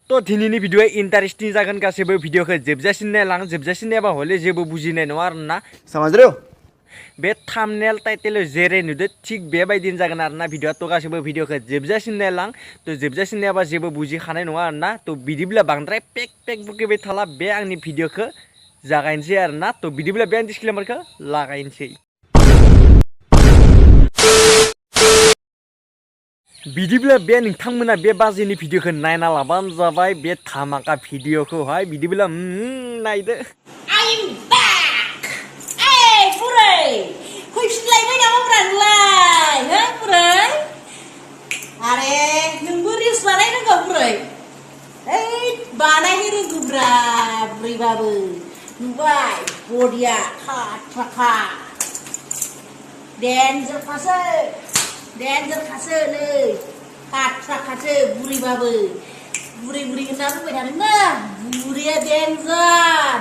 तो दिनैनि भिडिअआ इन्टारेस्टिं जागोन गासैबो भिडिअखौ जोबजासिम नायलां जोबजासिम नायाबा हले जेबो बुजिनाय नङा आरोना समझ रहे हो बे थाम्बनेल टाइटेल जेरै नुदो थिग बेबायदिनो जागोन आरोना भिडिअआ तो गासैबो भिडिअखौ जोबजासिम नायलां तो जोबजासिम नायाबा जेबो बुजिखानाय नङा आरोना तो बिदिब्ला बांद्राय पेक पेक बुकेबाय थाला बे आंनि भिडिअखौ जागायनोसै आरोना तो बिदिब्ला बे आंनि डिसक्लेमारखौ लागायनोसै बिदिब्ला बे नोंथांमोना बे बाजैनि भिडिअखौ नायना लाबानो जाबाय बे धामाका भिडिअखौहाय बिदिब्ला नायदो I'm back! Hey, Buray! फैफिनलायबाय नामा ब्रानलाय हो बुरै आरे नोंबो रिल्स बानायनो रोंगौ बुरै ओइ बानायनो रोंगौब्रा बुरैबाबो नुबाय बडिया खाथ्राखा डेन्जारखासो नै खाथ्राखासो बुरैबाबो बुरै होनना बुंबाय थादोंना बुरैया डेन्जार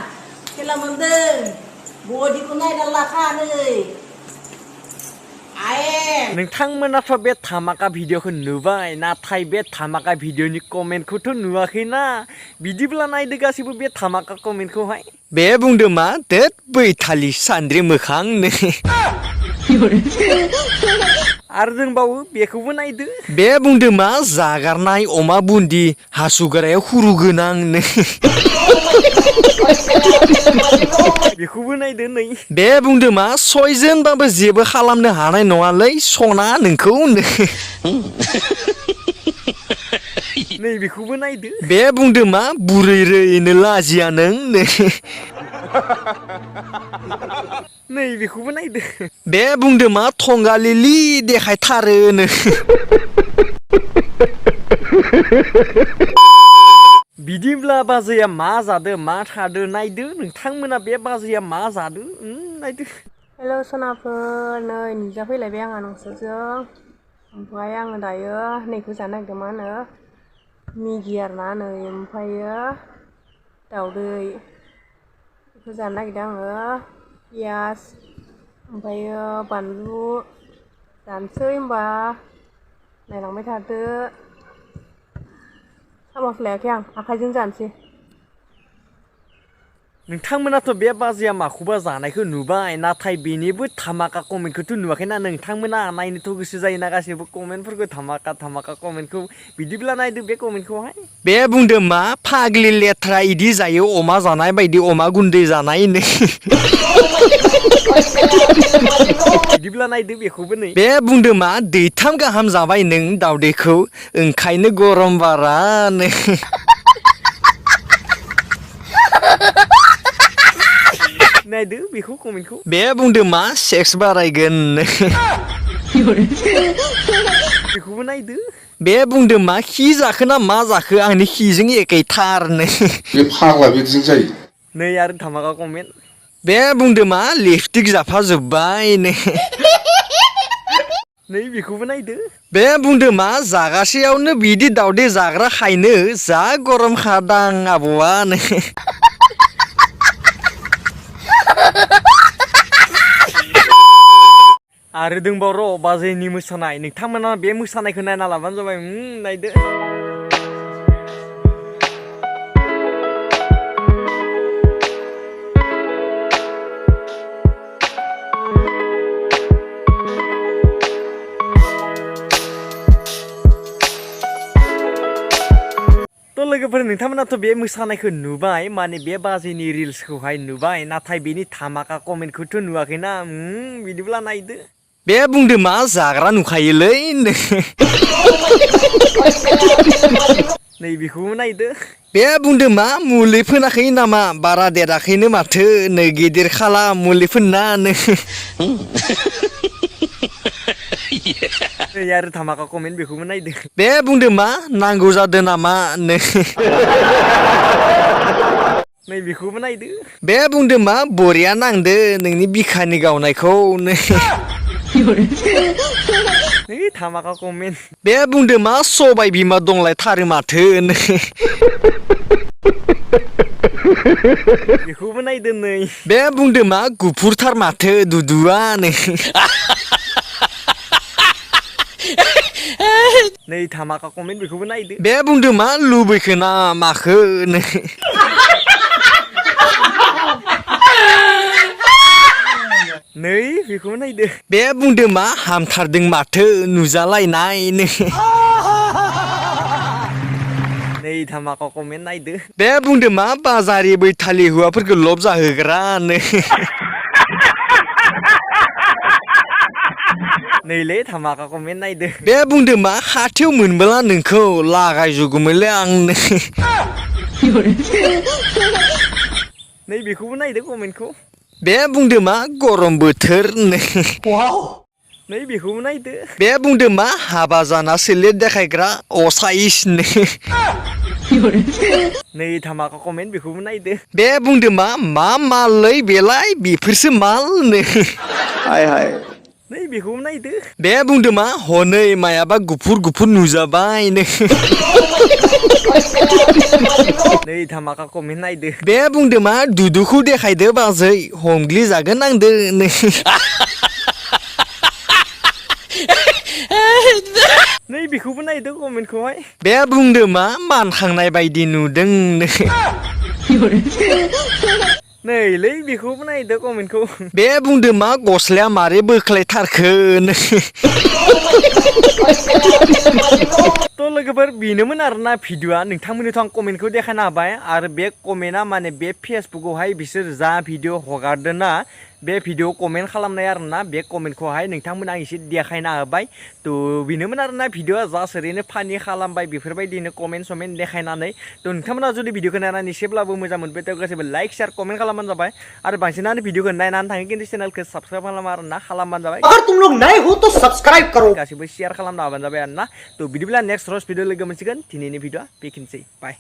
खेला मोनदों बडिखौ नायना लाखा नै नोंथांमोनाथ' बे धामाका भिडिअखौ नुबाय नाथाय बे धामाका भिडिअनि कमेन्टखौथ' नुवाखैना बिदिब्ला नायदो गासैबो बे धामाका कमेन्टखौहाय बे बुंदो मा देत बैथालि सान्द्रि मोखांनो आरो दंबावो बेखौबो नायदो बे बुंदो मा जागारनाय अमा बुन्दि हासुगारायाव खुरु गोनांनो बेखौबो नायदो नै बे बुंदो मा सयजोनबाबो जेबो खालामनो हानाय नङालै सना नोंखौ नै बेखौबो नायदो बे बुंदो मा बुरै रैनो लाजिया नों नै बेखौबो नायदो बे बुंदो मा थंगालिलि देखायथारोनो बिदिब्ला बाजैया मा जादो मा थादो नायदो नोंथांमोना बे बाजैया मा जादो नायदो हेल' सनाफोर नै नुजाफैलायबाय आंहा नोंसोरजों ओमफ्राय आङो दायो नैखौ जानो नागिरदों मा होनो मेगि आरोना नै ओमफ्रायो दाउदै बेखौ जानो नागिरदों आङो पियास ओमफ्रायो बानलु जानोसै होमबा नायलांबाय थादो सामस लायाखै आं आखाइजों जानोसै नोंथांमोनाथ' बे बाजैया माखौबा जानायखौ नुबाय नाथाय बेनिबो धामाका कमेन्टखौथ' नुवाखैना नोंथांमोना नायनोथ' गोसो जायोना गासैबो कमेन्टफोरखौ धामाका कमेन्टखौ बिदिब्ला नायदो बे कमेन्टखौहाय बे बुंदो मा फाग्लि लेथ्रा इदि जायो अमा जानाय बायदि अमा गुन्दै जानाय बिदिब्ला नायदो बेखौबो नै बे बुंदो मा दैथाम गाहाम जाबाय नों दावदैखौ ओंखायनो गरम बारानो नायदो बेखौ कमेन्टखौ बे बुंदो मा सेक्स बारायगोन बेखौबो नायदो बे बुंदो मा खि जाखो ना मा जाखो आंनि खिजों एखेथारनो बे फाग्ला बिदिजों जायो नै आरो धामाका कमेन्ट बे बुंदो मा लिपस्टिक जाफा जोब्बाय नै बेखौबो नायदो बे बुंदो मा जागासेयावनो बिदि दावदै जाग्रा खायनो जा गरम खादां आब'आनो आरो दंबाव र' बाजैनि मोसानाय नोंथांमोना बे मोसानायखौ नायना लाबानो जाबाय नायदो तो लोगोफोर नोंथांमोनाथ' बे मोसानायखौ नुबाय माने बे बाजैनि रिल्सखौहाय नुबाय नाथाय बेनि धामाका कमेन्टखौथ' नुवाखैना बिदिब्ला नायदो बे बुंदो मा जाग्रा नुखायोलै नै बेखौबो नायदो बे बुंदो मा मुलि फोनाखै नामा बारा देराखैनो माथो नै गिदिर खाला मुलि फोननानो नै आरो धामाका कमेन्ट बेखौबो नायदो बे बुंदो मा नांगौ जादो नामा नै बेखौबो नायदो बे बुंदो मा बरिया नांदो नोंनि बिखानि गावनायखौ नै धामाका कमेन्ट बे बुंदो मा सबाय बिमा दंलायथारो माथो बेखौबो नायदो नै बे बुंदो मा गुफुरथार माथो दुदुआ नै नै धामाका कमेन्ट बेखौबो नायदो बे बुंदो मा लुबैखो ना माखो नै नै बेखौबो नायदो बे बुंदो मा हामथारदों माथो नुजालायनाय नै नै धामाका कमेन्ट नायदो बे बुंदो मा बाजारि बैथालि हौवाफोरखौ लब जाहोग्रा नै नैलै धामाका कमेन्ट नायदो बे बुंदो मा हाथायाव मोनबोला नोंखौ लागायजुगौमोनलै आं नै बेखौबो नायदो कमेन्टखौ बे बुंदो मा गरम बोथोर नै नै बेखौबो नायदो बे बुंदो मा हाबा जाना सोलेर देखायग्रा असाइस नै धामाका कमेन्ट बेखौबो नायदो बे बुंदो मा मालै बेलाय बेफोरसो माल हाय हाय नै बेखौबो नायदो बे बुंदो मा हनै मायाबा गुफुर गुफुर नुजाबाय नै धामाका कमेन्ट नायदो बे बुंदो मा दुदुखौ देखायदो बाजै हमग्लि जागोन आंदो नै बेखौबो नायदो कमेन्टखौहाय बे बुंदो मा मानखांनाय बायदि नुदों नैलै बेखौबो नायदो कमेन्टखौ बे बुंदो मा गस्लाया मारै बोख्लायथारखो थ' लोगोफोर बेनोमोन आरोना भिडिअ'आ नोंथांमोननोथ' आं कमेन्टखौ देखायनो हाबाय आरो बे कमेन्टआ माने बे फेसबुकआवहाय बिसोर जा भिडिअ' हगारदों ना बे भिडिअ कमेन्ट खालामनाय आरोना बे कमेन्टखौहाय नोंथांमोना आं एसे देखायना होबाय थ' बेनोमोन आरोना भिडिअ'आ जास्ट ओरैनो फानि खालामबाय बेफोरबायदिनो कमेन्ट समेन्ट देखायनानै थ' नोंथांमोना जुदि भिडिअ'खौ नायनानै एसेब्लाबो मोजां मोनबाय थ' गासैबो लाइक शेयार कमेन्ट खालामबानो जाबाय आरो बांसिनानो भिडिअ'खौ नायनानै थाङो खिन्थु चेनेलखौ साबस्क्राइब खालामा आरोना खालामबानो जाबाय अगर तुम लोग नए हो तो सब्सक्राइब करो गासैबो शेयार खालामना होबानो जाबाय आरोना थ' बिदिब्ला नेक्स्ट रस भिडिअ लोगो मोनसिगोन दिनैनि भिडिअ'आ बेखिनिसै बाय